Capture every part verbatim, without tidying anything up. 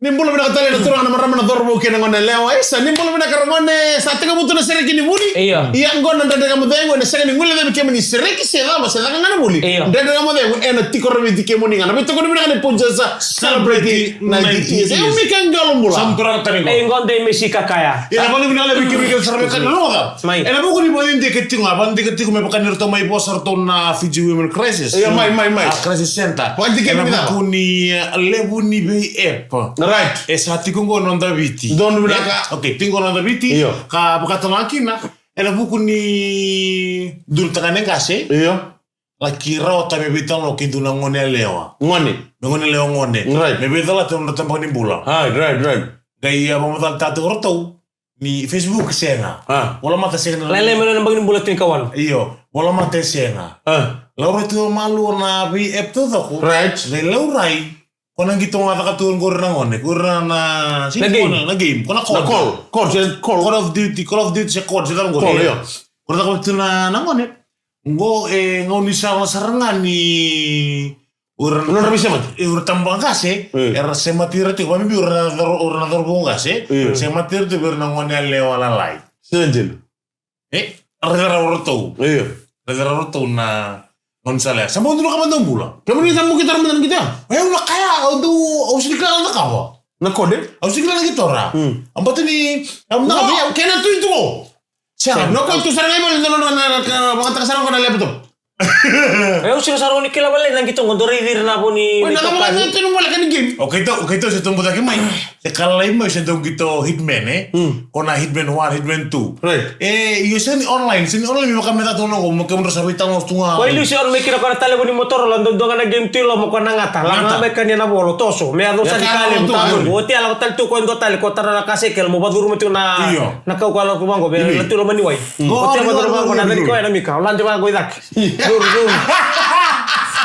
Ni bula vinaka tale na turaga, na marama, na cauravou kei na gone yalewa. E sa ni bula vinaka ra gone, sa tekivu tu na sereki ni vuli. Io. Ia qo na Dredre Ga Mo Cegu, ena sega ni guilecavi kemuni sereki se cava se caka ga na vuli. Io. Dredre Ga Mo Cegu ena tiko raviti kemuni ga. Na veitokoni vinaka ni Punjas Celebrity ninety years. E, o Mika, qalo bula. Sa bula tale qo. E, qo dei me sika kaya. Ia, na vale vinaka vei kemuni kece sara me kani loga. Mai. Ena vuku ni vakadidike tiko ga, vakadidike tiko me vaka ni ratou mai vosa ratou na Fiji Women Crisis. Io, mai, mai, mai. A, Crisis Center. Vakadidike. Ena vuku ni, e, levu ni vei app. Right. E sa tiko qo na noda Viti. Donu vinaka. E, okay, tiko qo na noda Viti. Io. Ka vakatala kina, ena vuku ni dua na tagane qase. Io. Laki rawata me veitalanoa kei dua na gone yalewa. Gone. Me gone yalewa gone. Right. Me veicalati na nodra tabaka ni bula. Right, right, right. Qai a vakamacala tiko ratou. Ni Facebook sega. A. Volamata sega na. Lailai mai na baki ni bula tinikawalu. Io. Volamata e sega. A. Laurai tu malua na vei app taucoko. Right. Qai laurai. Ko na qito ga caka tu qori na gone. Qori na, na, na game. Na game. Ko na call. Na call. Call, se call. Call of Duty, Call of Duty se call, se call qori. Call, io. Ko na caka tu na, na gone. Qo e gaunisala sara ga ni ura na, nodra veisemati. E, ura tabaka qase, e, era semati ira tiko, vakabibi ura na coro-, ura na cauravou qase, e, semati ira tiko vei ira na gone yalewa lalai. Sega dina. E, raica rawa ratou. Io. Raica rawa ratou na gaunisala ya. Sa bau dua na ka mada bula. Kemuni sa muki tara mada na qito ya. E, au na kaya, au dau, au sega ni kila na cakava. Na kode? Au sega ni kila na qito ra. Mm. Au bata ni, au na, au kena tu i tuko. Sega. Sega. Na ko tu sara ga i vale, na, na, na, na, na, vakataka sara ga na laptop. E, au sega sara ni kila vale na qito qo, dou raici ira na vo ni, oi, ni na toka. Ka vaka ni tenu vale ka ni game. O keitou, o keitou se tou bucaki mai. Se ka lalai mai se dau qito Hitman, e? Mm. Ko na Hitman one, Hitman two. Right. E, io, se ni online, se ni online, me vaka me ca tu na qo, mo kemudrau sa veitalanoa tu ga. Ko i liu se on mai kina ko na talevoni Motorola, dau dua ga na game tu i loma ko na gata. Gata. Laga mai kania na volo, toso. Me yaco sa ni ka levu, toso. Oti a lako tale tu ko e dua tale, ko tara na ka se kele, mo vacuru mai tu na, io, na kaukauwa lako vaqo, me, io, na tu loma ni wai. Mm. Ko teva curu vaqo na cani koya na Mika, o lade vaqo i cake. Curu, curu.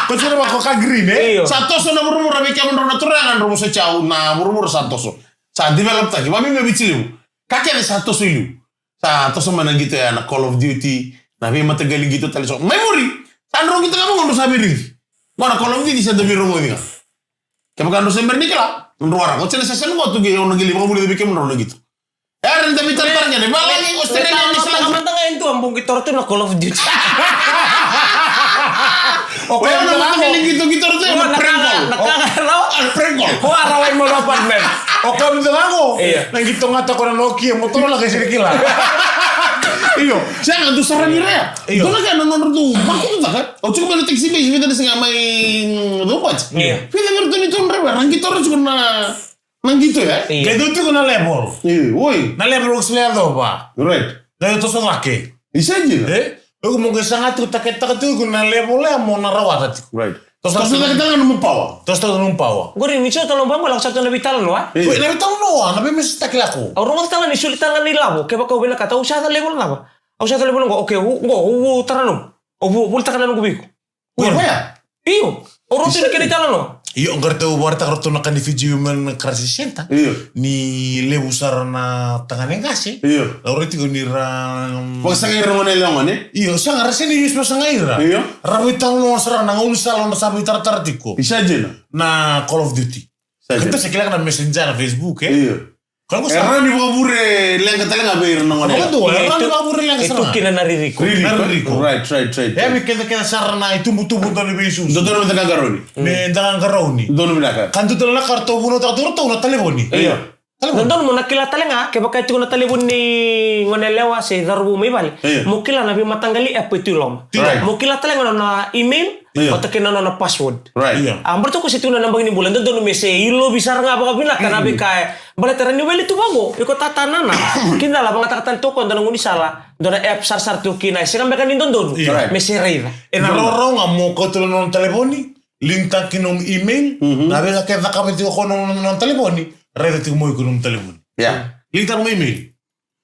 Ko teva vaqo ka green, e? Io. Sa toso na vuravura vei kemudrau na turaga, drau vosoti au, na vuravura sa toso. Sa develop taki, vakabibi Viti levu. Ka kece sa toso i liu. Sa toso mai na qito ya na Call of Duty, na veimataqali qito tale so. Mai muri, sa drau qito ga vaqo drau sa veiraici. Qo na Call of Duty sa da veirogoci ga. Kevaka drau se bera ni kila, drau waraka. Oti na session qo tu qai au na qai lai vakavulica vei kemudrau na qito. Era ni da veitaratara kina. Valagi, Australia, New Zealand. Mada ga e dua bau qito ratou na Call of Duty. O koya na mada ga qito, qito ratou na prank call. Na ka, na ka, na ka. O, na prank call. O a rawai mai na apartment. O koya mada ga qo. Io. Na qito gata ko na Nokia, Motorola, qai sega ni kila. Io. Sega, dou sa raica ira ya. Io. Dou na ka na nodra dou vakututaka. Au tiko mai na taxi base, vica na siga mai, mm, Caubaji. Io. Vica vei iratou ni toa na driver, ra qito ratou tiko na Na qito ya? Io. Qai dau tiko na level. Io, oi. Na level o kisi yacova. Right. Qai toso cake. Isa dina. E? Iko mo qai saga tiko, taketaka tiko na level ya mo na rawata tiko. Right. Toso cake tale ga nomu power. Toso cake nomu power. Qori ni so tale ga, lako sara tu na veitalanoa. Io. Oi, na veitalanoa, na veimessage-taki lako. Au rogoca tale ga ni soli tale ga na ilavo, kevaka au vinakata, au sa yaco level cava? Au sa yaco level qo, okay, qo, qo, au tara nomu. Au volitaka na noqu veika. Oi, koya? Io, o ratou na kena italanoa. Io, qo ratou vakaraitaka ratou na ka ni Fiji Women Crisis Center. Io. Ni levu sara na tagane qase. Io. Laurai tiko ni ra, mm, vakasagai ira na gone yalewa gone. Io, saga ra sega ni use vakasagai ira. Io. Ra veitalanoa sara na gaunisala nodra sa veitaratara tiko. Isa dina. Na Call of Duty. Isa dina. Keitou se kila na Messenger, na Facebook, e? Io. Ka qo sa. E rawa ni vakavure leqa tale ga vei ira na gone. Vakadua, e rawa ni vakavure leqa sara. E tu kina na ririko. Ririko. Na ririko. Right, right, right, right. E vei keda, keda sara na itubutubu dau ni veisusu. Dodonu me da qaqarauni. Me da qaqarauni. Donu vinaka. Ka dua tale na ka ratou vunautaka tu ratou na talevoni. Io. Talevoni. Dodonu mo na kila tale ga, kevaka e tiko na talevoni ni gone yalewa se cauravou mai vale. Io. Mo kila na veimataqali app e tu i loma. Right. Mo kila tale ga na nona email. Io. Vata kei na nona password. Right. Io. A, baleta ko se tu na nabaki ni bula, dodonu me se ilovi sara ga vakavinaka na veika e. Baleta ra ni wele tu vaqo, iko tatanana. Kidala vakayagataka tale toka dua na gaunisala, dua na app sarasara tu kina, e sega beka ni dodonu. Io. Right. Me se raica. E na rawarawa ga mo kauta na nona talevoni, linkitaka kina nomu email, na veika kece e cakava tiko ko na nona talevoni, raica tiko mo iko nomu talevoni. Yeah. Linkitaka nomu email.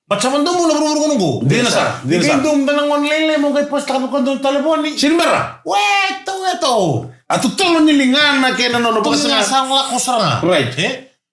But sa mada donu na vuravura qo. Dina sara, dina sara. Dou mada na gone lailai mo qai postaka vaka dou na talevoni. Sini bera. Weto, weto. A totolo ni ligana kei na nona vakasaga. Sa lako sara ga. Right. E?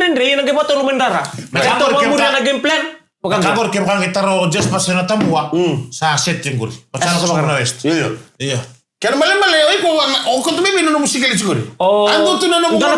dredre, ena qai vata loma ni rara. Na ka qori kevaka na game plan. Ka qori kevaka qai tara o Jasper se na Tabua. Sa set qori. Sa na soko na West. Io. Io. Kena malemale, o iko, o koto mai vei na nomu single tiko qori. O. A dua tu na nomu gone,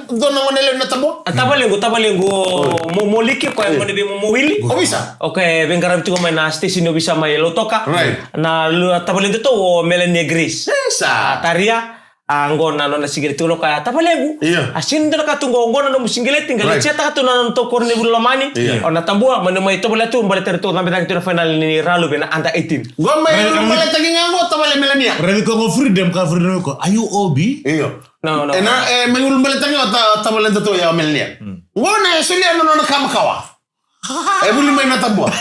dua na gone levu na Tabua. A tavalequ, tavalequ, mo, mo liki, koya gone vei mo, mo wili. Ovisa. Okay, veiqaravi tiko mai na station ovisa mai Lautoka. Right. Na lu-, tavalequ tu o Melania Grace. Isa. A taria. A qo na nona single tiko qo a tavalequ. Io. A sega ni dua na ka tu qo, qo na nomu single tiko qo. Right. Cetaka tu na nona tokoni ni vuli lomani. Io. O na Tabua, mani mai tovolea tu, baleta tu, cabe cake tu na final ni Raluve na under eighteen. Qo mai baleta ki ga qo, tavale Melania. Raici koya qo Freedom, ka Freedom ko. Are you O B? Io. No, no. E na, e, mai ulu baleta ki ga, tavale tu ya Melania. Qo na e solia na nona ka makawa. E vuli mai na Tabua.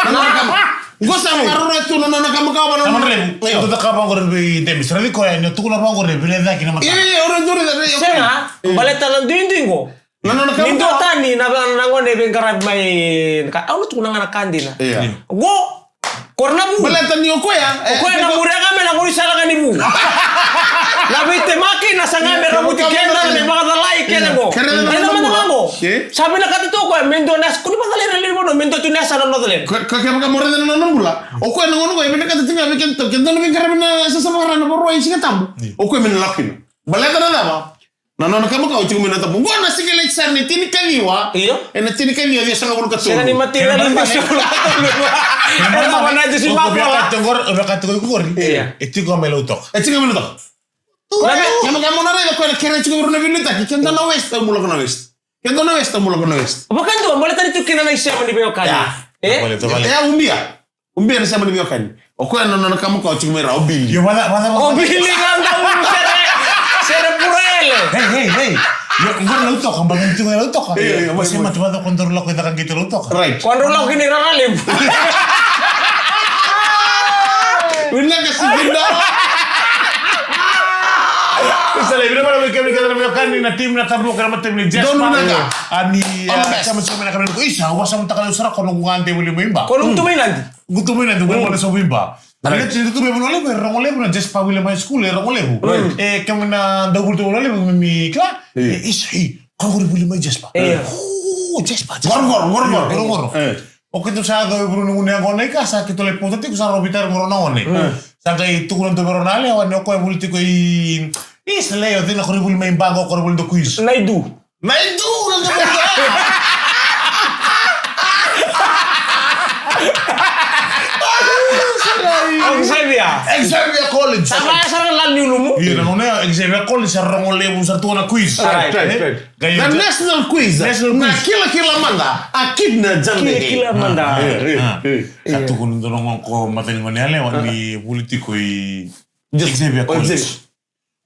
Na nona ka makawa. Qo sa maroroi tu na nona ka makawa na nona. Io. Io, io, io, io, io. Sega, baleta na duidui qo. Na nona ka makawa. Ni dua tani na, na, na gone veiqaravi mai, ka, au na tukuna ga na ka dina. Io. Qo, qori na vu. Baleta ni o koya, o koya na muria ga me na qori sala ga ni vu. Na veitemaki na saga me ravuti keda, me vakacalai keda qo. Keda na qo. Sa vinakata tu o koya, me dua na yasa, kua ni vakacalai na lewe ni vanua, me dua tu na yasa na Northland. Ka, ka kevaka mo raica na nona bula. O koya na gauna qo, e vinakata tiko ga vei keda, keda na veiqaravi na sasa vakara na varua i Sigatabu. O koya me na lako kina. Baleta na cava? Na nona ka makawa tiko mai na Tabua. Qo na single sara ni tinikaciwa. Io. E na tinikaciwa ciwasagavulu ka tolu. Sega ni material ni ciwasagavulu ka tolu. E na vanua jisi makua. Via ka tiko qori. Io. E tiko mai Lautoka. E tiko mai Lautoka. Ia maka mo na raica koya na kere tiko vei ira na veiliutaki. Keda na West, au bula ko na West. Keda na West, au bula ko na West. Vakadua, baleta ni tu kina na isema ni veiwekani. E? E, au bia. Ubia na sema ni veiwekani. O koya na nona ka makawa tiko mai ra, o Billy. Io, vada, vada, vada. O Billy ga da ulu sere, sere purele. Hey, hey, hey. Io, qori Lautoka, ba ni tiko e Lautoka. Io, io, io, io. Mate, mate, vacava ko daru lako i caka qito Lautoka. Right. Ko daru lako kina i Raralevu. Vinaka si vinaka. Isa, lai, vinaka, vinaka, vinaka, vinaka, vinaka, ni na team na Tabu, kei na team ni Jasper. Donu vinaka. A ni, all the best. Kama, kama, kama, isa, au vasamataka levu sara ko noqu gade vuli mai Ba. Ko noqu tu mai Nadi. Noqu tu mai Nadi, noqu gade sa vuli mai Ba. Right. Ni tu mai Vanua Levu, e rogo levu na Jasper, William High School, e rogo levu. Right. E, kemuni na dau vuli tu Vanua Levu, mi kila. Io. E, isa, e, ko qori vuli mai Jasper. Io. O, Jasper, Jasper. Qoro, qoro, qoro, qoro. Qoro, qoro. E. O keitou sa yaco e vuru ni gone yaqona i ka, sa keitou lai pauta tiko, sa rau veitarogi qori na gone. Mm. Sa qai tukuna tu vei rau na yalewa ni o koya vuli tiko i, i Salei, o cei na ko qori vuli mai Ba qo, ko qori vuli tu Queens. Naidu. Naidu, Naidu. Xavier. Xavier College. Sa vaya sara ga lala ni ulumu. Io, na gauna ya, Xavier College, sa rogo levu, sa tu na Queens. Right, right, right. The National Quiz. National Quiz. Na kilakila mada, a kidna jande. Kilakila mada. Ah, eh, eh, eh. Sa tukuna dua na gone ko matani gone yalewa ni vuli tiko i Xavier College.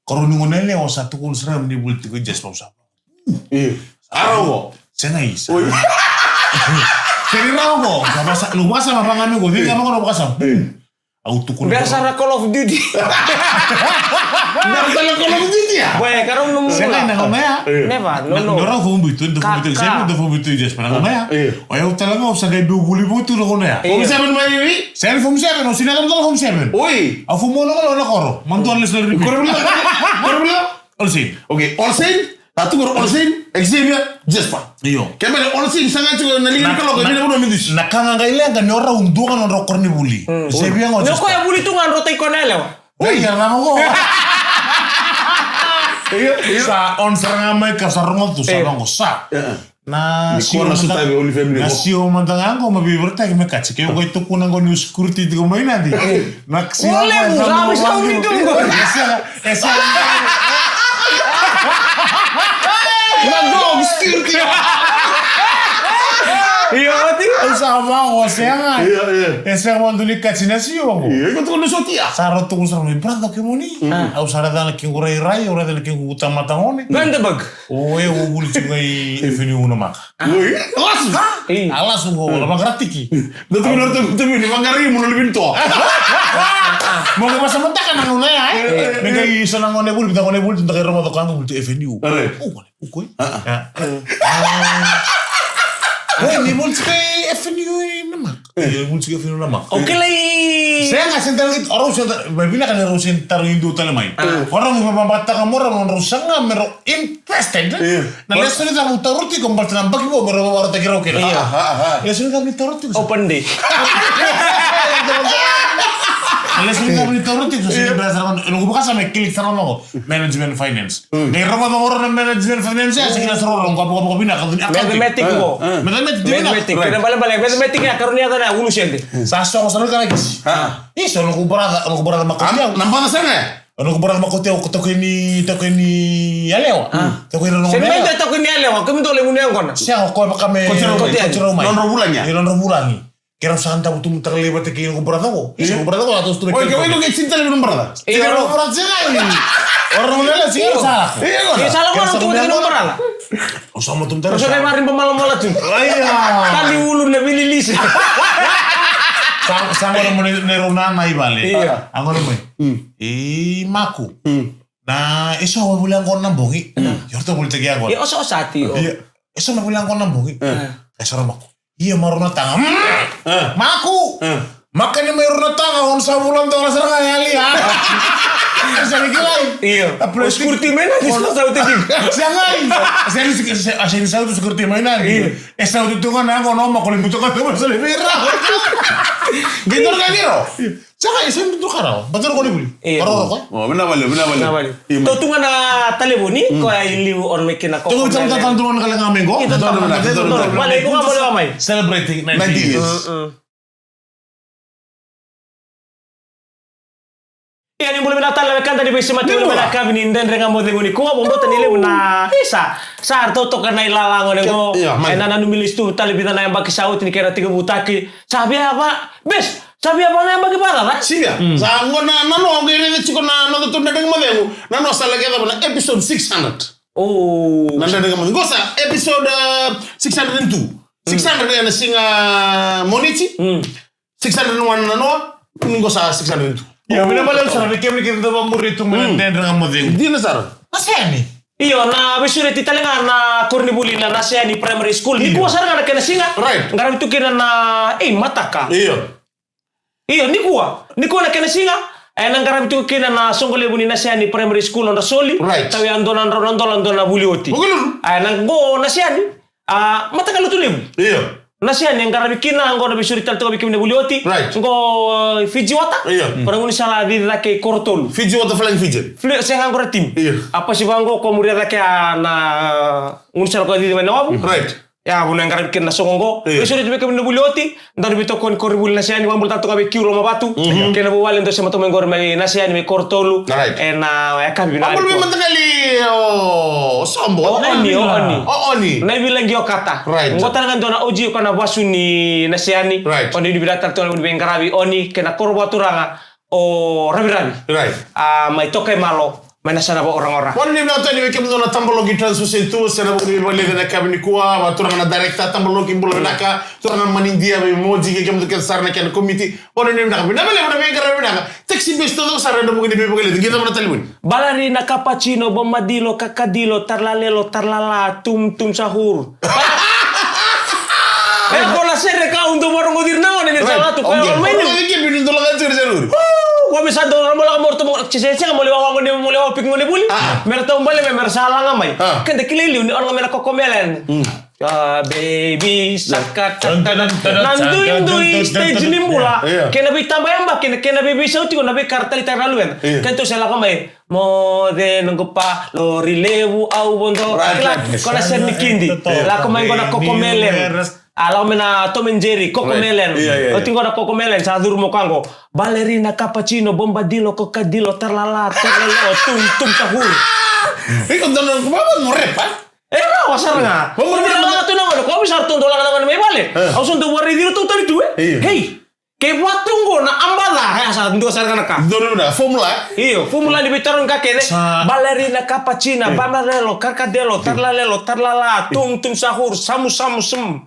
Karua ni gone yalewa sa tukuna sara ni vuli tiko i Jasper, sa. Eh. A rogo. Sega, isa. Oi. Sega ni rogo. Sa vasa, lo vasa ma vanga me go. Vinga, vanga lo vasa. Eh. Au tukuna. Bera sara Call of Duty. Bera sara Call of Duty, ya? Boy, karau nomu. Sega, na gauna ya. Never, no, no. Nora fombi tu, nora fombi tu, sega, nora fombi tu, Jasper, na gauna ya. O yau tale ga, au sa qai biu vuli votu na gauna ya. Form seven mai, oi? Sega ni form seven, au sa na gauna form seven. Oi. Au form one na koro. Mandu unless na repeat. Koro bila. Koro bila. Olsen. Okay, Olsen. Sa tu qori Olsen, Xavier, Jasper. Io. Kena ibalebale Olsen sa qai tiko na liga ni kaloko, e vei na vanua me dusi. Na ka ga qai leqa ni o rau dua ga nodrau koronivuli. Mm. Xavier ga o Jasper. Ni o koya vuli tu ga nodrau tai koya na yalewa. Oi, ya na mo. Io, io. Sa on sara ga mai ka sa rogo tu, sa rogo sa. Io. Na siwa mada ga qo ma veivaretaki me kati. Ke o qai tukuna qo ni security tiko mai Nadi. Na siwa mada ga qo. E sega, e sega. Na dog security. Io, oti. Au sa vaqo, sega. Io, io. E sega mada ni kati na siwa qo. Io, iko tukuna sotia. Sa rau tukuna sara mai, brother, kemuni. Au sa raica na kequ rairai, au raica na kequ tamata gone. Gandabag. O, e, o vuli tiko ga i F N U Namaka. Oi, lasu. Ha? Io. A lasu qo, na vaqara tiki. Dou tukuna, dou tukuna, ni vaqara i muna living to. Mo qai vasamataka na gauna ya, e? Me qai so na gone vuli, me qai gone vuli, me qai rogoca ko a vuli tu F N U. Are. O, gone, o koya. A, a. Oi, ni vuli tiko i F N U Namaka. E, vuli tiko F N U Namaka. O kilai. Sega, sega tale, o rau sega, me vinaka ni rau sega tale ni dua tale mai. O rau me vabataka mo rau, rau saga me rau interested. Na lesoni cava au taura tiko, baleta na yabaki vou me rau vakarautaki rau kina. Io. Lesoni cava ni taura tiko? Open day. Na lesoni cava ni taura tiko, sa sega ni bera sara, noqu vakasama e kilai sara noqu. Management finance. Qai rogoca o rau na management finance, sa kila sara o rau, qo, qo, qo, vinaka, qo, vinaka. Mathematics qo. Mathematics, vinaka. Mathematics. Kena ibalebale, mathematics ya, karua ni yaca na ulu sede. Sa sogo sara na kisi. Isa, o noqu brother, o noqu brother makoti au. Na brother sara ya? O noqu brother makoti au, taukei ni, taukei ni yalewa. Taukei ni yalewa. Sega ni taukei ni yalewa, kemudou levu ni yaqona. Sega, o koya vaka me koti rau mai. Koti rau mai. Nodra vulagi ya. Io, nodra vulagi. Keirau sa dau tumutaka lai vata kei noqu brother qo. Isa, noqu brother qo, a tou tu mai. Oi, ke oi, ke sini tale noqu brother. Io, noqu brother, sega. O rau lele, sega, sa lako. Io, sa lako, noqu tumutaka noqu brother. O sa mo tumutaka. O sa mai mariba malamala tu. Aia. Tali ulu na vililisi. Sa, sa qo na mo nei, nei rau nana i vale. Io. A qo na mai. I Maku. Na, e so a vuli yaqona na bogi. Io, ratou volitaki yaqona. Io, o sa, o sa ti, o. Io. E so na vuli yaqona na bogi. E so ra Maku. Ia, marau na taga. Mm. Maku. Makani mai rau na taga, o na sa vula dola sara ga yali, a? Sa ni kilai. Io. A plastic. O security mai na, ni sa sauti tiko. Sa gai. Sa ni, sa, sa ni sauti security mai na. Io. E sauti tu ga na yaqona o Maku, ni butuka tu ga sa ni vei rau. Qai dua ga ni rau. Saka, e sega ni dua ka rawa. Baleta o koya e vuli. Io. Roro koya. O, vinaka vakalevu, vinaka vakalevu. Vinaka vakalevu. Io, tou tu ga na talevoni, koya e liu o na mai kina ko. Tou ga vei tale ga mai qo. Io, tou ga vei tale ga mai qo. Vale, iko ga mo lewa mai. Celebrating ninety years. Ia, ni bula vinaka tale na wekada ni veisemati mai na yakavi ni Dredre Ga Mo Cegu nikua, vakabauta ni levu na isa. Sa ratou toka na ilala gone qo. Io, mai. E na nanumi lesu tu tale vica na yabaki sa oti ni kena tekivutaki. Sa via va, bes. Sa via va na yabaki vakacaca? Sivia. Sa qo na, na noa qai raica tiko na noda tu na Dredre Ga Mo Cegu. Na noa sa laki yacova na episode six hundred. O. Na Dredre Ga Mo Cegu. Qo sa episode, uh, six hundred and two. Six hundred ena siga Moniti. Mm. Six hundred and one na noa. Qo sa six hundred and two. Io, vinaka vakalevu sara vei kemuni kece dou vakamuri tu mai na Dredre Ga Mo Cegu. Dina sara. Na Sea Yani. Io, na veisureti tale ga na koronivuli na Nasea Yani Primary School. Nikua sara ga na kena siga. Right. Qaravi tu kina na, ei, mataka. Io. Io, nikua. Nikua na kena siga. E na qaravi tu kina na soqo levu ni Nasea Yani Primary School, nodra soli. Right. Tavi a dua na drau na dola, dua na vuli oti. Vukelulu. E na qo Nasea Yani. A, mataka lotu levu. Io. Nasea Yani e qaravi kina, qo na veisureti tale toka vei kemuni na vuli oti. Right. Qo, e, Fiji Water. Io. Ko na gaunisala cici cake i Korotolu. Fiji Water Flying Fijian. Fli-, sega qo na team. Io. A pasi vaqo ko muria cake a na gaunisala ko cici mai na wavu. Right. Ia, vanua e qaravi kina na soqo qo. Io. Veisureti vei kemuni na vuli oti. Daru veitokoni koronivuli Nasea Yani, vakabula tale toka vei Kiu Lomavatu. Mhm. Kei na vuvale dau sema toka mai qori mai Nasea Yani mai Korotolu. Right. E na yakavi vinaka. Vakabula vei mataqali o Sobo. O Oni, o Oni. O Oni. Na iVilagi Okata. Right. Qo tale ga dua na O G ko na vasu ni Nasea Yani. Right. O ni vinaka tale toka na veiqaravi Oni, kei na koro vakaturaga o Raviravi. Right. A, mai Tokaimalo. Mai na sana vakaoragora. Oni ni vinaka tu yani vei kemudou na Tabaloki Transmission Tour, se na vuku ni veivakaleci ena yakavi nikua, vakaturaga na director, Tabaloki, bula vinaka, turaga manidia, vei Moji, kei kemudou kece sara na kena komiti. Oni ni vinaka, vinaka vakalevu na veiqaravi vinaka. Taxi base taucoko sara ena vuku ni veivakaleci, qai cava na talevoni? Ballerina, cappuccino, bombadilo, kakadilo, tarlalelo, tarlala, tum tum sahur. E, ko na sere ka au dau varogoci ira na gone ni sa latu, ko ya mai ni. Ko me sa dau ramo lako mo ratou mo, se, se, se, mo lewa gone, mo lewa piki gone vuli. Ah. Me ratou bale me, me ra sa laga mai. Ah. Keda kilai liu ni o na ga me na Cocomelon. Mm. Ah, baby, saka, taka, taka, na duidui, stage ni bula. Io. Kena veitaba yabaki, kena, kena veiveisau tiko, na veika ra taleitaka na luveda. Io. Kena tou se lako mai. Moce noqu pa, lori levu au vodo. Right, right. Kila, ko na sere ni kidi. Right. Lako mai qo na Cocomelon. A, lako mai na Tom and Jerry, Cocomelon. Right. Io, io, io. Oti qo na Cocomelon, sa curu mai qo. Ballerina, cappuccino, bombadilo, cocodilo, tarlala, tarlala, tum, tum, sahur. Iko dona, ko vava mo repa? E, rawa sara ga. Mo repa. Ko mi sa tu na gone, ko mi sa tu na gone mai vale. Eh. Au sa dau vakaraici iratou tale tu, e. Io. Hey. Kei vatu qo na abada, e, sa dua sara ga na ka. Dua na formula. Io, formula ni veitarogi ka kece. Sa- Ballerina, cappuccino, bombadilo, kakadilo, tarlalelo, tarlala, tum, tum, sahur, samu, samu, sum.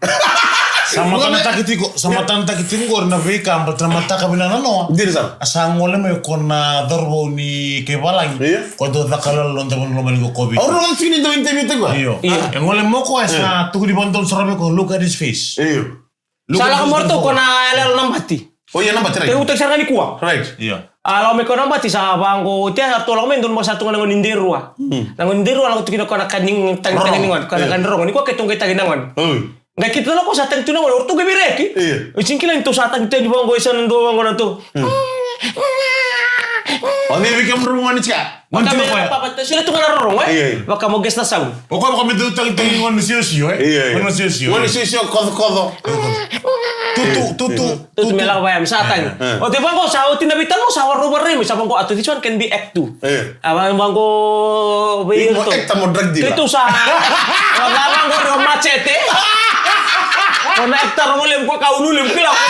Sa matanataki tiko, sa matanataki tiko qori na veika, baleta na mataka vinaka na noa. Dina sara. A sa gole mai ko na cauravou ni kaivalagi. Io. Ko dau caka lala na noda vanua loma ni ko COVID. Au rau tiko ni dau interview tiko. Io. Io. E gole mai ko e sa tukuni vakadodonu sara mai ko, look at his face. Io. Sa lako mai o ratou ko na yaloyalo Nabati. O, io, Nabati, right. Tekivu sara ga nikua. Right. Io. A lako mai ko Nabati sa vaqo, oti ya sa ratou lako mai, donu mai sa tu ga na gone ni Derua. Hmm. Na gone ni Derua lako tu kina ko na ka ni tagitagi ni gone, ko na ka ni rogo, ni ko keitou qai tagi na gone. Hmm. Qai keitou lako sa tagi tu na gone, o ratou qai veiraiyaki. Io. O sega ni kila ni tou sa tagi tu yani vaqo, e sa na dua vaqo na tou. Hmm. O ni vei kemudou gone tiko. Vaka me papa, sure tu ga na rorogo, e? Io, io. Vaka mo gesta sau. O koya vaka me dau tagitagi gone siosio, e? Io, io. Gone siosio. Gone siosio, kocokoco. Tutu, tutu, tutu. Tutu me lako vaya, me sa tagi. E, e. O te vaqo, sa oti na veitalanoa, sa vakarau varai, me sa vaqo, ato, this one can be act two. Io. A va-, vaqo, vei iko mo actor, mo drug dealer. Keitou sa, o na vaqo, o machete. O na actor, o levu, ko ka ulu, levu, kila, ko.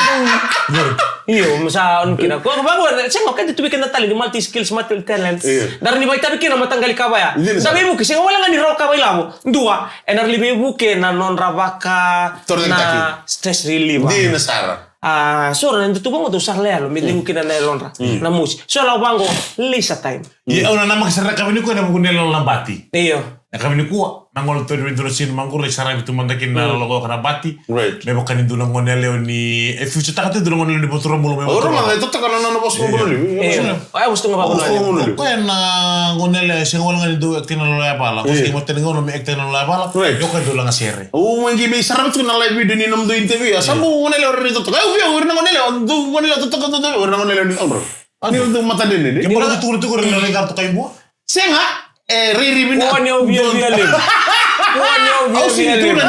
Io. Io, me sa on kina. Ko vaqo, sega, o keda tu vei keda tale ni multi skills, multi talents. Io. Daru ni vakaitavi kina na mataqali ka vaya. Dina sara. Da veivuke, sega wale ga ni rawa ka vakailavo. Dua, ena rawa ni veivuke na nodra vaka na stress reliever. Dina sara. A, so ra na dau tu vaqo dau sara la yalo, me cegu kina na yalodra. Mm. Na mosi. So la vaqo, leisure time. Ia, au na namaki sara na yakavi nikua ena vuku ni yaloyalo Nabati. Io. Na yakavi nikua, na gole tu ni vei dua na sini maqu lai saravi tu mada kina na loko ka Nabati. Right. Me vaka ni dua na gone yalewa ni, e future taka tu dua na gone yalewa ni Vaturabula me Vaturabula. Vaturabula, e totoka na nona vosa Vaturabula. Io. Io. O koya na gone yalewa, sega wale ga ni dau act na loya vala. Io. Ko sega matani gauna me act na loya vala. Right. Io, ka dau laga sere. Au mai qai mai saravi tu na live video ni nomudou interview. A sa bau gone yalewa ni totoka. Au via, ira na gone yalewa, dau gone yalewa totoka, dau, dau, ira na gone yalewa ni totoka. Ni dau matadredredre. Ke bau tukuna tu ko ira na gone yalewa toka i Bua. Sega, e rairai vinaka. Kua ni o viavia levu. Kua ni o viavia levu.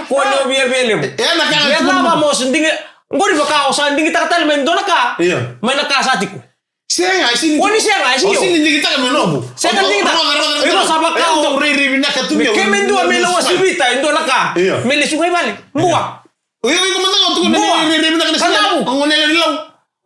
Kua ni o viavia levu. E na ka ga. Ia, na vamos, diga. Qori vaka o sa digitaka tale mai dua na ka. Io. Mai na ka sa tiko. Sega, e sini. Kua ni sega, e sini. O sini digitaka mai nomu. Sega digitaka. Iko sa vaka o rairai vinaka tu. Me ke me dua me na wasivita e dua na ka. Io. Me lesu ga i vale. Bua. Io, iko mada ga o tukuna ni rairai vinaka na sini. Kadavu. O gone yalewa ni Lau.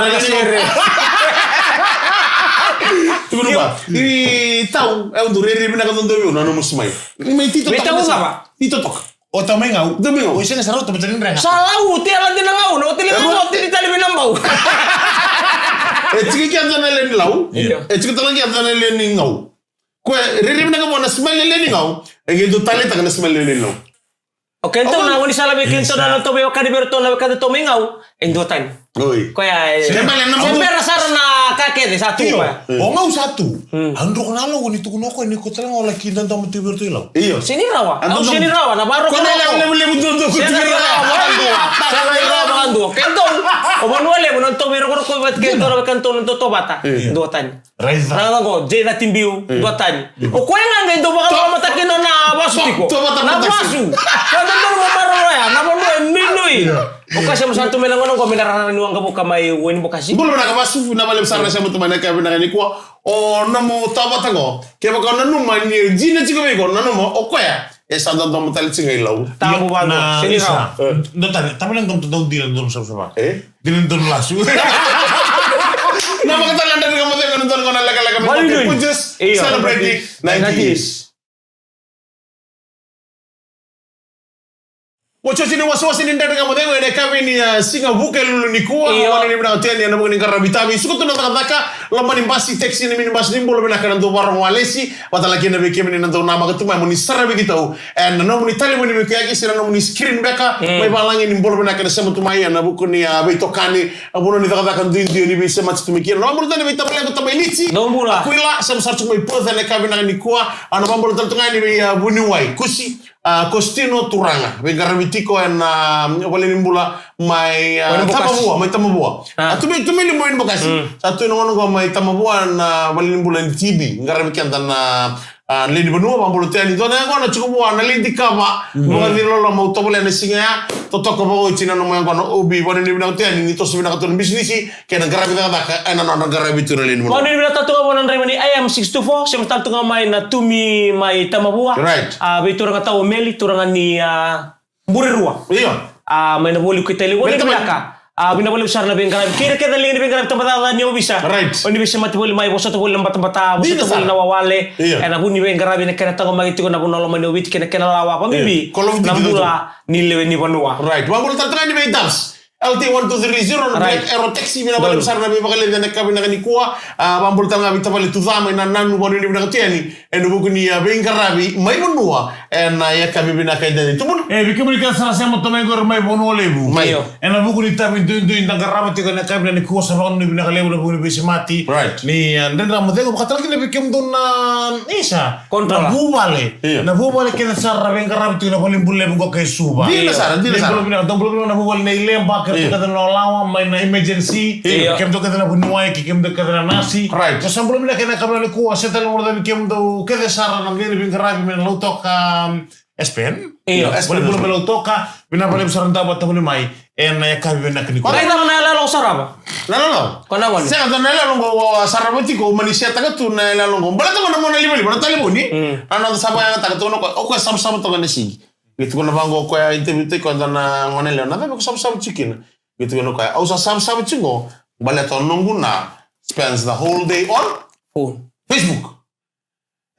Ora na sere. Tukuruba. I tau, e udu rere vinaka dodonu na nomu smile. Ni mai tito toka. Tau cava? Tito toka. O tau mai gau. Tau mai gau. O i sega sara o tau mai tani rega. Sa lau, te ala dina gau, na o te le gau, o te ni tali vina bau. E tiki kia dana le ni lau. Io. E tiki tala kia dana le ni gau. Ko e rere vinaka mo na smile le ni gau. E ke tu tali taka na smile le ni lau. O keitou na goni sala vei keitou na notou veiwekani vei ratou na wekada tou mai gau. E dua tani. Oi. Koya e. Ke bale na mau. Bera sara na ka kece sa tu koya. O gau sa tu. Au droko na logo ni tukuna o koya ni ko tale gau laki dodoma tu vei ratou i lau. Io. Seni rawa. Au seni rawa na varo ko na lau. Levu levu tu tu. Seni rawa vakadua. Seni rawa vakadua. Keitou. O vanua levu na tou veirokoroko vata keitou na wekana tou na tou tovata. Dua tani. Raica. Raica qo, J thirty biu, dua tani. O koya ga qai dau vakalolomataki na vasu tiko. Na vasu. Sa dodonu mo maroroya, na vanua e nuinui. O koya se mo sa tu mai na gona qo me na rara ni waqa vuka mai Wainibokasi. Bula vinaka vasu, na vale sara na sema tu mai na ka vinaka ni kua. O nomu tavata qo. Kevaka o nanuma ni jina tiko vei iko, nanuma o koya. E sa dodoma tale tiko ga i lau. Tabu vado. Seni rawa. Dua tani, tabu na dodoma dodoma dina dodoma savasava. E? Dina dodoma lasu. Na vakatala na dodoma dodoma dodoma na lekaleka me Punjas. Celebrating nineties. Wachochi ni wasawasa ni dredre ga mo cegu ena yakavi ni siga Vukelulu nikua. Io. Wana ni vinaka teni ena vuku ni qaravi tavi suka tu na cakacaka. Loma ni basi, taxi, ni mini basi, ni bula vinaka na dau varogo walesi. Vata laki na vei kemuni na dau namaka tu mai mo ni saravi keitou ena nomuni talevoni veikuyaki se na nomuni screen beka. Mai valagi ni bula vinaka na sema tu mai ena vuku ni a veitokani. A vanua ni cakacaka duidui ni veisemati tu mai kina. Na vabula tani vei Tama Lequ, Tama Iliti. Dou bula. Kuila, sema sara tu mai Perth ena yakavi vinaka nikua. A na vabula tale tu ga ni vei a vuniwai Kusi. A, Kositino Turaga, veiqaravi tiko ena, a, valenibula mai, a, Tamavua, mai Tamavua. A, tu mai, tu mai Wainibokasi. Sa tu ena gauna qo mai Tamavua ena valenibula ni T B, qaravi keda na, a, lewe ni vanua, vabula tu yani. Dua na yaqona tiko vua na Lady Kava, vakacilolo mo tovolea na siga ya, totoka vakaoti na nomu yaqona O B, vananuinui vinaka tu yani, ni toso vinaka tu na bisinisi, kei na qaravi cakacaka ena nodra qaravi tu na lewe ni vanua. Vananuinui vinaka tu ga vua na draiva ni I M six two four, sema tale tu ga mai na Tumi mai Tamavua. Right. A, vei turaga tau o Meli, turaga ni, a, Burerua. Io. A, mai na voli kuitali, vananuinui vinaka. A, vinaka vakalevu sara na veiqaravi. Kei ira kece na liga ni veiqaravi tabacakacaka ni ovisa. Right. O ni veisemati voli mai, vosota voli na batabata, vosota voli na wawale. Io. Ena vuku ni veiqaravi na kena taqomaki tiko na vanua loma ni Oviti kei na kena lawa. Vabibi na bula ni lewe ni vanua. Right. Vabula tale tu ga ni vei Dubs. L T one two three zero, na Black Arrow Taxi, vinaka vakalevu sara na veivakaleci ena yakavi vinaka nikua. A, vabula tale ga vei tavale Tuca mai Nananu, vananuinui vinaka tu yani ena vuku ni a veiqaravi mai vanua ena yakavi vinaka e dede. Tubuna. E, vei kemuni kece sara sema tu mai qori mai Vanua Levu. Mai. Io. Ena vuku ni tavi duidui da qarava tiko ena yakavi vinaka nikua, sa vakanuinui vinaka levu na vuku ni veisemati. Right. Ni a dredre mo cegu, vakatale kina vei kemudou na isa. Controller. Na vuvale. Io. Na vuvale kece sara ra veiqaravi tiko na valenibula levu qo kai Suva. Dina sara, dina sara. Ni bula vinaka, dou bula vinaka na vuvale nei Leba, kei kemudou kece na lawalawa mai na emergency. Io. Kemudou kece na vuniwai, kei kemudou kece na nasi. Right. Sa bula vinaka ena yakavi nikua, se tale mo cavi kemudou kece sara na dina veiqaravi mai na Lautoka, um, S P N. Io. Valenibula mai Lautoka, vinaka vakalevu sara na dau vata voli mai. Ena yakavi vinaka nikua. Qai cava na yaloyalo o sarava? Na yaloyalo? Ko na gone. Sega, na yaloyalo qo au sarava tiko, au mani setaka tu na yaloyalo qo. Baleta qo na mona livaliva na talevoni. Mm. Na noda sa vakayagataka tu na koya, o koya savasava toka na sigi. Qai tukuna vaqo o koya, interview tiko e dua na gone yalewa, na cava ko savasava tiko kina? Qai tukuna o koya, au sa savasava tiko qo baleta o noqu na spends the whole day on phone. Facebook.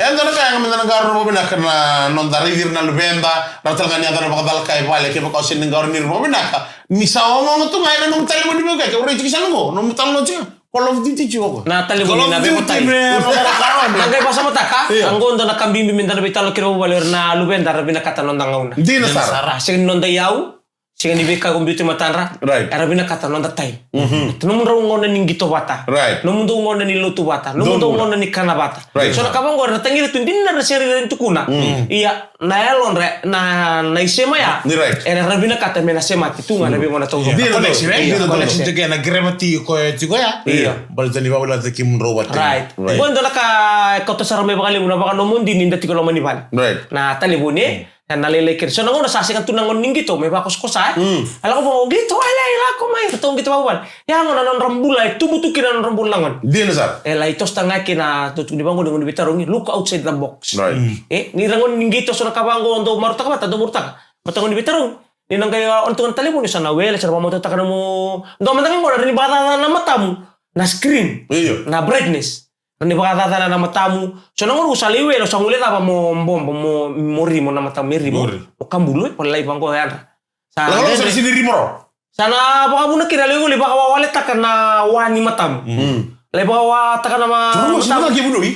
E dua na ka yaga meda na qarauna vakavinaka na noda raici ira na luveda, rawa tale ga ni yaco na vakacalaka e vale, kevaka o sega ni qarauni ira vakavinaka. Ni sa ogaoga tu ga ena nomu talevoni vei koya, ke au rai tiko sara qo, nomu talanoa tiko ga. Call of Duty tiko qo. Na talevoni na veivotai. Na qai vakasamataka, a qo dua na ka bibi meda na veitalanoa kina vuvale o ira na luveda, ra vinakata na noda gauna. Dina sara. Sega ni noda iyau. Sega ni veika ko biuti matadra. Right. Era vinakata noda time. Mhm. Nomudrau gauna ni qito vata. Right. Nomudou gauna ni lotu vata. Nomudou gauna ni kana vata. Right. So na ka vaqo era tagira tu dina ra sega ni tukuna. Mm. Ia na yalodra na, na isema ya. Ni right. Era vinakata me na semati tu ga na veigauna taucoko. Dina, connection, right? Dina, connection. Tiko na gravity ko ya. Ia. Baleta ni vakavulavula tiko kemudrau vata. Right. Right. Qo dua na ka e kauta sara mai vakalevu na vakanomodi ni da tiko loma ni vale. Right. Na talevoni. Mm. Na lailai kina. So na gauna sa sega tu na gone ni qito me vakosakosa, e. Mm. A lako vaqo qito, e lai lako mai, ratou qito vakavale. Ia gona na nodra bula, e tubu tu kina na nodra bula na gone. Dina sara. E lai tosotaga kina, tukuni vaqo ni gone ni veitarogi, look outside the box. Right. Mm. E, ni ra gone ni qito so na ka vaqo, dou marautaka vata, dou marautaka. Vata gone ni veitarogi. Ni na qai, a, on tu ga na talevoni, sa na wele, sa na vakamatautaka na mo-, dou mada ga gona, ra ni vakacaca na matamu. Na screen. Io. Na brightness. Ra ni vakacacana na matamu. So na gauna sa lai wele, sa gole cava mo bobo, mo, mo rimo na matamu, me rimo. Mo rimo. Mo kabulu, e, ko lai vaqo yadra. Sa Lagalaga sa na sini rimo ro. Sa na vakavuna kina lai gole, vakawawaletaka na wa ni matamu. Mm. Lai vakawataka na ma-, Toro mo matamu. Sini na kivunui.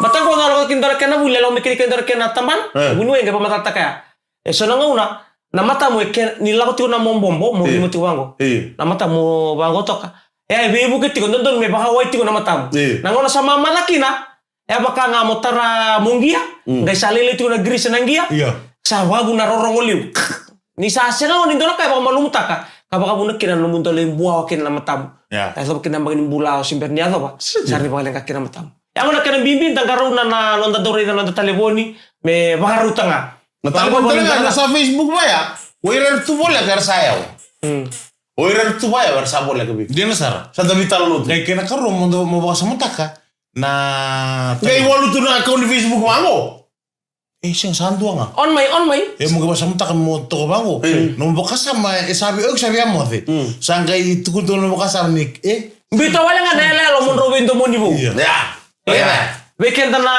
Matamu ko na lako kina dora kena vuli, lako me kina kena dora kena tabana. Eh. Vuniwai qai vakamatataka ya. E so na gauna, na matamu e ke-, ni lako tiko na mo bobo, mo Io. Rimo tiko vaqo. Io. Na matamu vaqo toka. E, e veivuke tiko, dodonu me vakawai tiko na matamu. Io. Na gauna sa mamaca kina, e vaka ga mo tara mo qia, Mm. qai sa lailai tiko na grease na qia, Io. Sa vakavuna rorogo liu. Ni sa sega ni dua na ka e vakamalumutaka, ka vakavuna kina na nomu dau lai buawa kina na matamu. Io. Ka yacova kina na baki ni bula o se bera ni yacova, Sure. Sa ra ni vakaleqa kina na matamu. Ya gona kena bibi, da qarauna na noda dau raica na noda talevoni, me vakarautaka ga. Na talevoni Vaqo tale ga, vaqo na sa Facebook vaya, o ira era tu voleka era sa yawa. Mm. O ira era tu vaya era sa voleka vei. Dina sara. Sa da veitalanoa tu. Qai kena karua mo dau mo vakasamataka. Na Qai walu tu na account ni Facebook vaqo. E, sega, sa dua ga. On mai, on mai. E, mo qai vakasamataka mo toka vaqo. Mm. Nomu vakasama, e, sa vei, o iko sa via moce. Mm. Sa qai tukuna tu nomu vakasama ni, e. Biuta wale ga na yaloyalo mo drau veidomoni vou. Io. Ya. Io. Vei keda na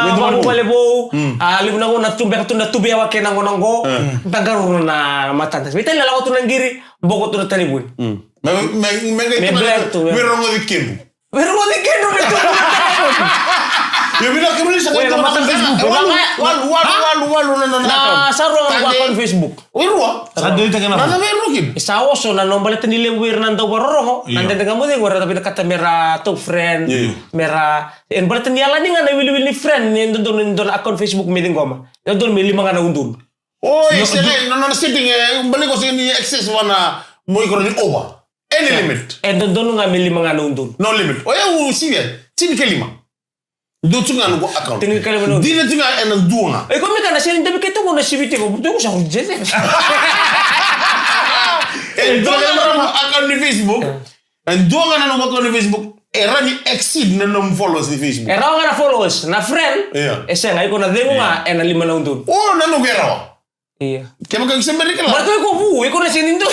Veidomoni vaqo vou. Vale vou. Mm. A, levu na gauna tu beka tu na tu vei yawa kei na gauna qo. Mm. Da qarauna na matada. Vei tale na lako tu na qiri, boko tu na talevoni. Mm. Me, me, me qai Me tu na, black tu, me me. Rogoci kedu. Vei rogoci kedu me tu. Io, vinaka kemuni sa Oi, na mata Facebook. Walu, walu, walu, walu, walu, na, na, na. Na, sa rua ga na account Facebook. Oi, rua. Sa dua i taka na. Na, na, vei rua kedu. E sa oso na no baleta ni levu ira na dau varorogo. Io. Na dede ga mo cegu era vinakata mera tou friend. Io. Mera, e baleta ni yalani ga na iwiliwili ni friend, ni dodonu, ni dodonu account Facebook me ciqoma. Dodonu me lima ga na udolu. Oi, No, sega, du- no, no, setting, e, baleta ko sega ni access vana mo iko ni over. Any limit. E dodonu ga me lima ga na udolu. No limit. O yau sivia, tinikalima. Dua tu ga noqu account. Tinikalima na udolu. Dina tu ga ena dua ga. E, ko me kana sega ni dabe keitou na sivia tiko, tiko sa reject. E dua ga na noqu account ni Facebook. E dua ga na noqu account ni Facebook. E rawa ni exceed na nomu followers ni Facebook. E rawa ga na followers, na friend. Io. E sega, iko na cegu ga ena lima na udolu. O, na noqu e rawa. Io. Kevaka iko se bera ni kila. Baleta iko vu, iko na sega ni dua.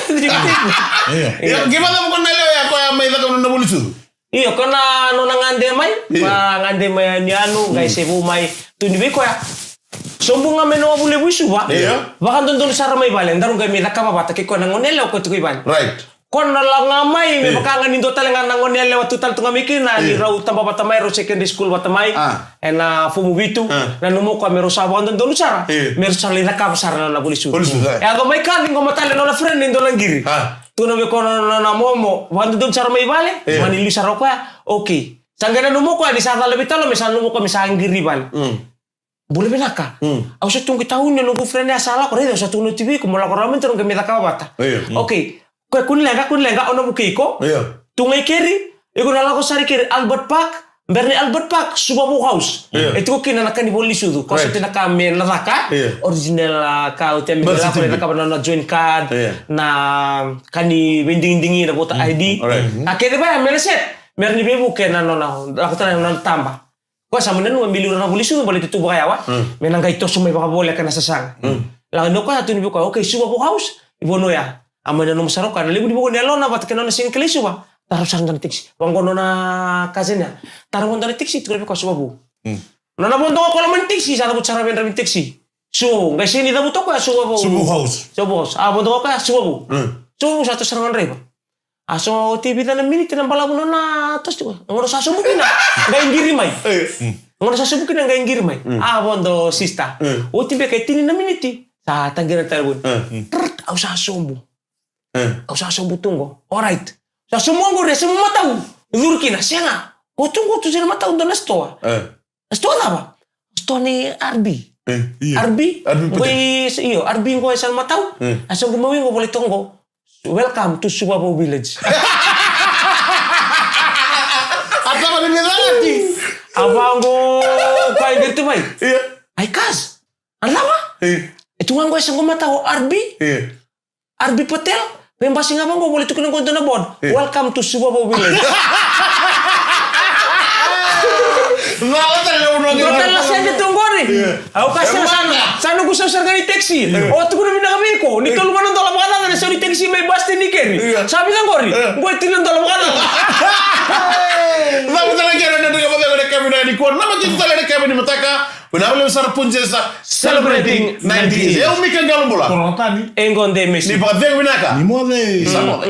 Io. Io, kevaka mo ko na lewa ya ko ya mai caka na vuli sucu. Io, ko na nona gade mai, Io. Ma gade mai yanuyanu, qai se vu mai. Tu ni vei koya. Sobu ga mai na wavu levu i Suva. Io. Vakadodonu sara mai vale, daru qai mai cakava vata kei koya na gone yalewa ko tiko i vale. Right. Ko na lako ga mai, me Io. Vaka ga ni dua tale ga na gone yalewa tu tale tu ga mai kina, ni Io. Rau taba vata mai, rau secondary school vata mai, Ah. Ena fomu vitu, Ah. Nanuma o koya me rau sa vakadodonu sara, Io. Me rau sa lai cakava sara na, na vuli sucu. Vuli sucu, eh. E yaco mai ka ciqoma tale nona friend ni dua na qiri. Ah. Tu na vei koya na, na, na momo, vakadodonu sara mai vale, Io. Mani liu sara o koya, okay. Sa qai nanuma o koya ni sa cala vei talo, me sa nanuma o koya me sa qiri vale. Mm. Bula vinaka. Mm. Au sa tu qi tauni, o noqu friend ya sa lako, raica, au sa tu na T V iko, mo lako rawa mai, daru qai mai cakava vata. Io. Mm. Okay. Koya kua ni leqa, kua ni leqa, au na vukei iko. Io. Tu ga i keri, iko na lako sara i keri Albert Park, bera ni Albert Park, Suva Vou House. Io. E tiko kina na ka ni vuli sucu, ko Right. Sa tu na ka me na caka, Io. Original, ah, ka o te me Birth caka, certificate. Cakava na, na joint card, Io. Na ka ni veidigidigi, na voter Mm. I D. Alright. A kece vaya me na set, mera ni veivuke na nona, lako tale na nona taba. Koya sa mai nanuma me liu na vuli sucu baleta tu vakayawa. Mm. Me na qai toso mai vakavoleka na sasaga. Mm. Lako ni o koya tu ni vei koya, okay, Suva Vou House, i vanua ya. A mai nanuma sara o koya, na levu ni vei koya ni yalona vata kei na nona sega ni kilai Suva. Tara sara dua na taxi. Vaqo nona cousin ya. Tara vaqo dua na taxi, tukuna vei koya Suva Vou. Mm. Nona vodo o koya loma ni taxi, sa cavuta sara vei dra vei taxi. Suva Vou, qai sega ni cavuta o koya Suva Vou. Suva Vou House. Suva Vou House. A vodo o koya Suva Vou. Mm. Suva Vou sa toso sara ga draiva. A so oti e vica na miniti na balavu nona toso tiko. Gauna sa sobu kina, qai qiri mai. Eh. Gauna sa sobu kina, qai qiri mai. Mm. A vodo sister. Mm. Oti beka e tini na miniti. Sa taqi na talevoni. Mm. Trrrt, au sa sobu. Mm. Au sa sobu tu qo. Alright. Sa sobu qori, e sobu matau. Curu kina, sega. Ko tu qo tu se na matau dua na sitoa. Mm. Sitoa cava? Sitoa ni R B. Eh, io. R B? R B Qo i, io, R B qo e sa na matau. Eh. A sa qo mai qo volai toka qo. Welcome to Suvavou Village. A tava ni me cagati. A vaqo, koya e qiri tu mai. Io. Ai, kas. A cava? Io. Tu ga qo e sa qo mata o R B. Io. R B Patel, me basi ga vaqo, vole tukuna qo dua na board. Welcome to Suvavo Village. Cala tale na unogi. Dua tale na sede tu qori. Au ka sara sa, sa noqu sau sara ga ni taxi. O tukuna vinaka vei iko, ni tolu ga na dola vakacaca na sau ni taxi mai bus stand ni Keri. Sa vei qori, qo e tini na dola vakacaca. Cava tale kere na drika vata na kevin na ni kua. Nama kiti tale na kevin ni mataka. Vinaka levu sara Punjesa celebrating ninety years. Eu Mika Qalobula. Korotani. E qo de mesi. Ni vakacegu vinaka. Ni moce. Sa moce.